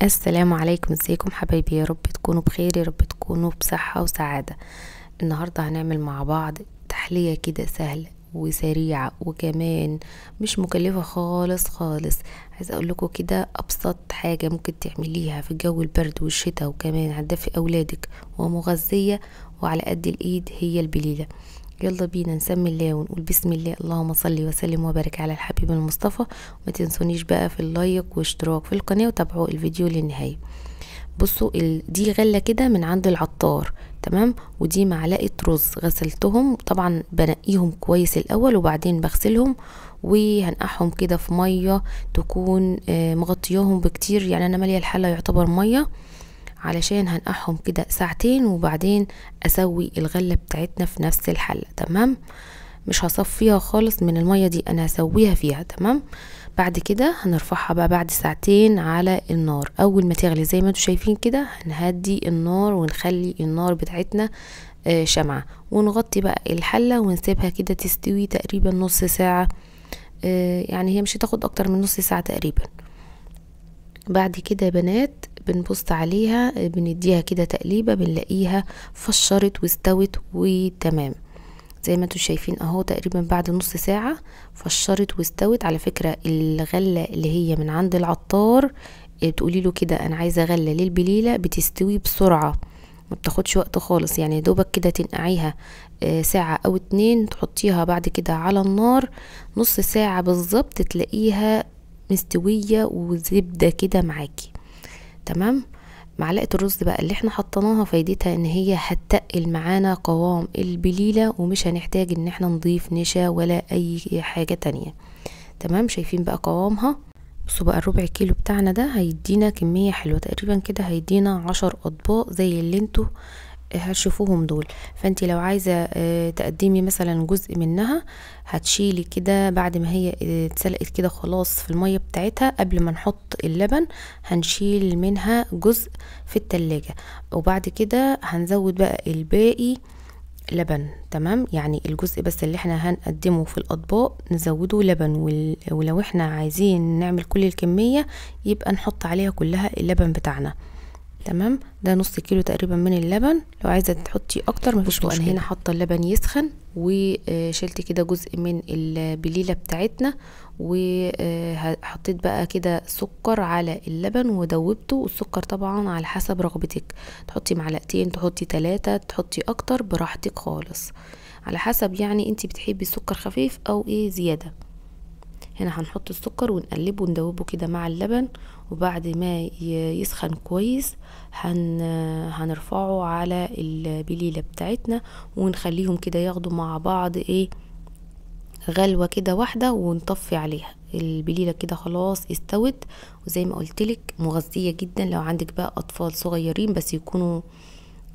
السلام عليكم، ازيكم حبايبي؟ يا رب تكونوا بخير، يا رب تكونوا بصحة وسعادة. النهاردة هنعمل مع بعض تحلية كده سهلة وسريعة وكمان مش مكلفة خالص خالص. عايزة اقول لكم كده ابسط حاجة ممكن تعمليها في جو البرد والشتاء، وكمان هتدفي اولادك ومغذية وعلى قد الايد، هي البليلة. يلا بينا نسمي الله ونقول بسم الله، اللهم صل وسلم وبارك على الحبيب المصطفى. وما تنسونيش بقى في ال like واشتراك في القناة وتابعوا الفيديو للنهاية. بصوا دي غلة كده من عند العطار، تمام؟ ودي معلقة رز غسلتهم، طبعا بنقيهم كويس الاول وبعدين بغسلهم وهنقعهم كده في مية تكون مغطياهم بكتير، يعني انا مالية الحلة يعتبر مية، علشان هنقعهم كده ساعتين وبعدين اسوي الغلة بتاعتنا في نفس الحلة، تمام؟ مش هصفيها خالص من المية دي، انا هسويها فيها، تمام؟ بعد كده هنرفعها بقى بعد ساعتين على النار. اول ما تغلي زي ما انتم شايفين كده هنهدي النار ونخلي النار بتاعتنا شمعة، ونغطي بقى الحلة ونسيبها كده تستوي تقريبا نص ساعة، يعني هي مش هتاخد اكتر من نص ساعة تقريبا. بعد كده يا بنات بنبص عليها، بنديها كده تقليبة، بنلاقيها فشرت واستوت وتمام زي ما انتم شايفين اهو. تقريبا بعد نص ساعة فشرت واستوت. على فكرة الغلة اللي هي من عند العطار بتقولي له كده انا عايزة غلة للبليلة، بتستوي بسرعة ما بتاخدش وقت خالص، يعني دوبك كده تنقعيها ساعة او اتنين، تحطيها بعد كده على النار نص ساعة بالظبط تلاقيها مستوية وزبدة كده معاكي، تمام؟ معلقة الرز بقى اللي احنا حطيناها فايدتها ان هي هتقل معانا قوام البليلة، ومش هنحتاج ان احنا نضيف نشا ولا اي حاجة تانية، تمام؟ شايفين بقى قوامها؟ بصوا بقى الربع كيلو بتاعنا ده هيدينا كمية حلوة، تقريبا كده هيدينا 10 اطباق زي اللي انتوا هتشوفوهم دول. فانتي لو عايزة تقدمي مثلا جزء منها هتشيلي كده بعد ما هي اتسلقت كده خلاص في المية بتاعتها، قبل ما نحط اللبن هنشيل منها جزء في التلاجة، وبعد كده هنزود بقى الباقي لبن، تمام؟ يعني الجزء بس اللي احنا هنقدمه في الاطباق نزوده لبن، ولو احنا عايزين نعمل كل الكمية يبقى نحط عليها كلها اللبن بتاعنا، تمام؟ ده نص كيلو تقريبا من اللبن، لو عايزه تحطي اكتر مفيش مشكلة. انا هنا حاطه اللبن يسخن، وشلت كده جزء من البليله بتاعتنا، وحطيت بقى كده سكر على اللبن ودوبته. والسكر طبعا على حسب رغبتك، تحطي معلقتين، تحطي 3، تحطي اكتر براحتك خالص، على حسب يعني انتي بتحبي السكر خفيف او ايه زيادة. هنا هنحط السكر ونقلبه وندوبه كده مع اللبن، وبعد ما يسخن كويس هنرفعه على البليلة بتاعتنا، ونخليهم كده ياخدوا مع بعض ايه غلوة كده واحدة، ونطفي عليها. البليلة كده خلاص استوت، وزي ما قلتلك مغذية جدا. لو عندك بقى اطفال صغيرين بس يكونوا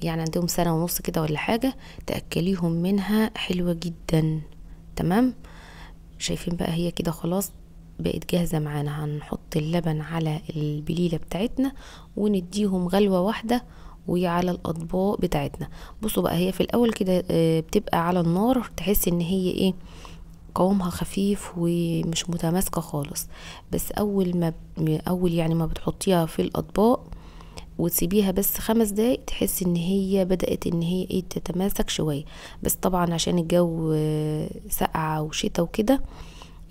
يعني عندهم 1.5 سنة كده ولا حاجة، تأكليهم منها، حلوة جدا، تمام؟ شايفين بقى هي كده خلاص بقت جاهزة معانا. هنحط اللبن على البليلة بتاعتنا ونديهم غلوة واحدة وعلى الأطباق بتاعتنا. بصوا بقى هي في الأول كده بتبقى على النار، تحس ان هي ايه قوامها خفيف ومش متماسكة خالص، بس اول يعني ما بتحطيها في الأطباق وتسيبيها بس 5 دقايق تحس ان هي بدأت ان هي ايه تتماسك شوية. بس طبعا عشان الجو ساقعة وشتا وكده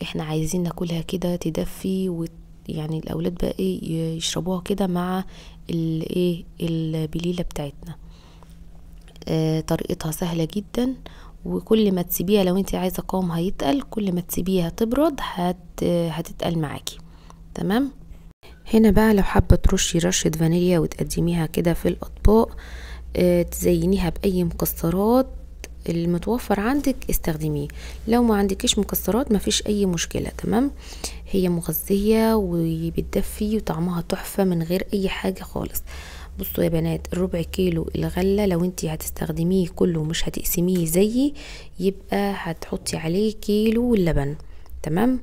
احنا عايزين ناكلها كده تدفي، ويعني الاولاد بقى ايه يشربوها كده مع الايه البليلة بتاعتنا. طريقتها سهلة جدا، وكل ما تسيبيها لو انت عايزة قوامها يتقل كل ما تسيبيها تبرد هتتقل معاكي، تمام؟ هنا بقى لو حابة ترشي رشة فانيليا وتقدميها كده في الأطباق، تزينيها بأي مكسرات المتوفر عندك استخدميه، لو ما عندكيش مكسرات مفيش أي مشكلة، تمام؟ هي مغذية وبتدفي وطعمها تحفة من غير أي حاجة خالص. بصوا يا بنات الربع كيلو الغلة لو انتي هتستخدميه كله مش هتقسميه زيي، يبقى هتحطي عليه كيلو اللبن، تمام؟